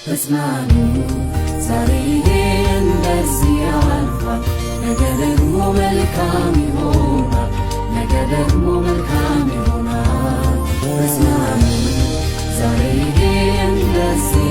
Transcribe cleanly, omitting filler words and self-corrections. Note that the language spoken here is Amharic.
ተጽናኑ። ዛሬ ይሄ እንደዚህ ያልፋል፣ ነገ ደግሞ መልካም ይሆናል። ነገ ደግሞ መልካም ይሆናል። ተጽናኑ። ዛሬ ይሄ እንደዚህ